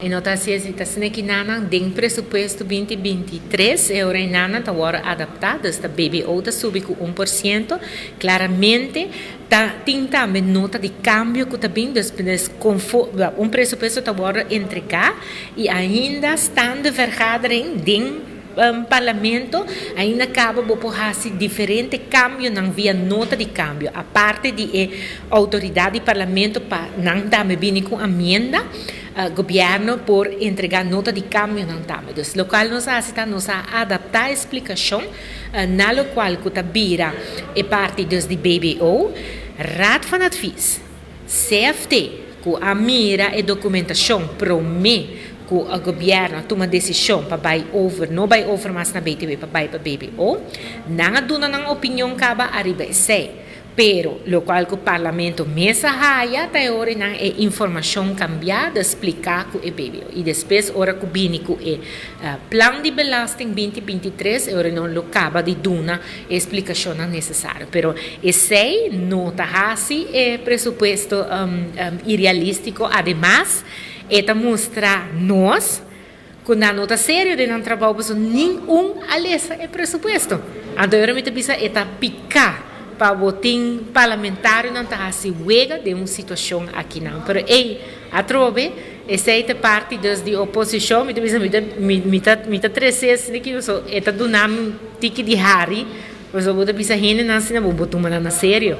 E no ta asina, ta asina ku nan den presupuesto 2023 e ora nan ta awor adaptá, dus ta BBO ta subi ku 1%, klaramente ta tin tambe nota di kambio ku ta bin, dus un presupuesto ta awor entregá i ainda staande vergadering den parlamento, ainda kaba bo por hasi diferente kambionan via nota di kambio, aparte di e outoridat di parlamento pa nan tambe bini ku enmienda, gobièrnu por entregá nota di kambionan tambe. Dus lokual nos a hasi, nos a adaptá e splikashon na lokual ku ta bira e parti dus di BBO, Raad van Advies, CFT, ku a mira e dokumentashon promé ku e gobièrnu tuma desishon pa bai over, no bai over mas na BTW, pa bai pa BBO, nan a duna nan opinion kaba ariba esei. Pero lokual ku parlamento mes a haya ta ora nan e informashon kambiá, splika ku e BBO. I despues ora ku bini ku e plan di belasting 2023, ora nan lo kaba di duna e splikashon nesesario. Pero esei no ta hasi e presupuesto irrealístiko. Ademas, e ta mustra nos ku nan no ta serio den nan trabou, pasobra ningun a lesa e presupuesto. Anto, ora mi bisa e ta piká pa bo tin parlamentarionan ta hasi wega den un situashon akinan. Pero ei, atrobe, esei ta parti dus di oposishon, mi ta bisa mi ta trese asina ku so e ta duna tiki di hari, pasobra bo ta bisa hendenan asina bo tuma na serio.